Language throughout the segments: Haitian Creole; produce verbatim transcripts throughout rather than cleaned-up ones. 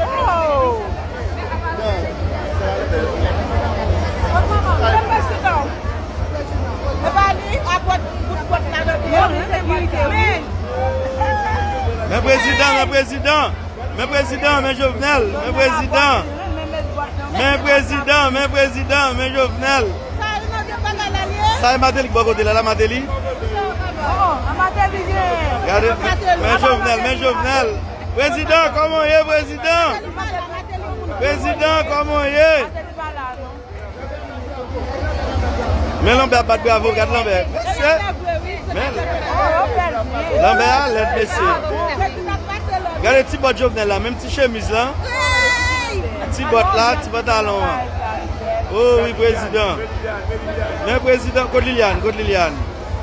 Oh! Mwen prezidan. E pa li, apot, kout pòt la nan pye. Men prezidan, men prezidan. Men prezidan, men Jovenel, men prezidan. Men prezidan, men prezidan, men Jovenel. Sa e Martelly ki bò kote la, la Martelly. Gade, men Jovenel, men Jovenel. Prezidan, kòman w ye, prezidan? Prezidan, kòman w ye? Men Lanbè ap bat bravo, gad Lanbè. Mesye. Men Lanbè a lèd, mesye. Gade ti bòt Jovenel la, menm ti chemiz la. Ti bòt la, ti pantalon an. Oh wi, prezidan. Men prezidan, kot Liliane, kot Liliane?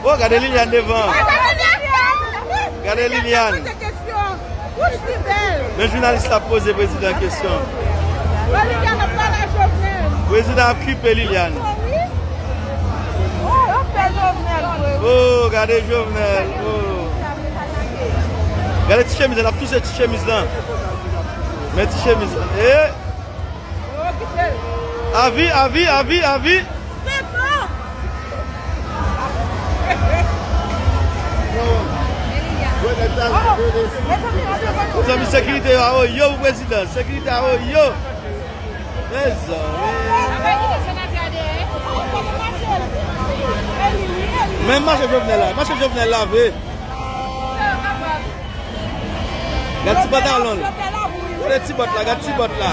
Oh, gade Liliane devan. Gade Liliane. Men jounalis la ap poze prezidan kesyon. Prezidan ap kipe Liliane. Oh, gade Jovenel. Oh. Gade ti chemiz la, l ap touse ti chemiz la. Men ti chemiz la. Eh. Avi, avi, avi, avi. Mezanmi, sekirite yo a oyo pou prezidan. Sekirite a oyo. Mezanmi. Men mache Jovenel la. Mache Jovenel la vre. Gad ti pantalon l. Gade ti bòt la, gad ti bòt la.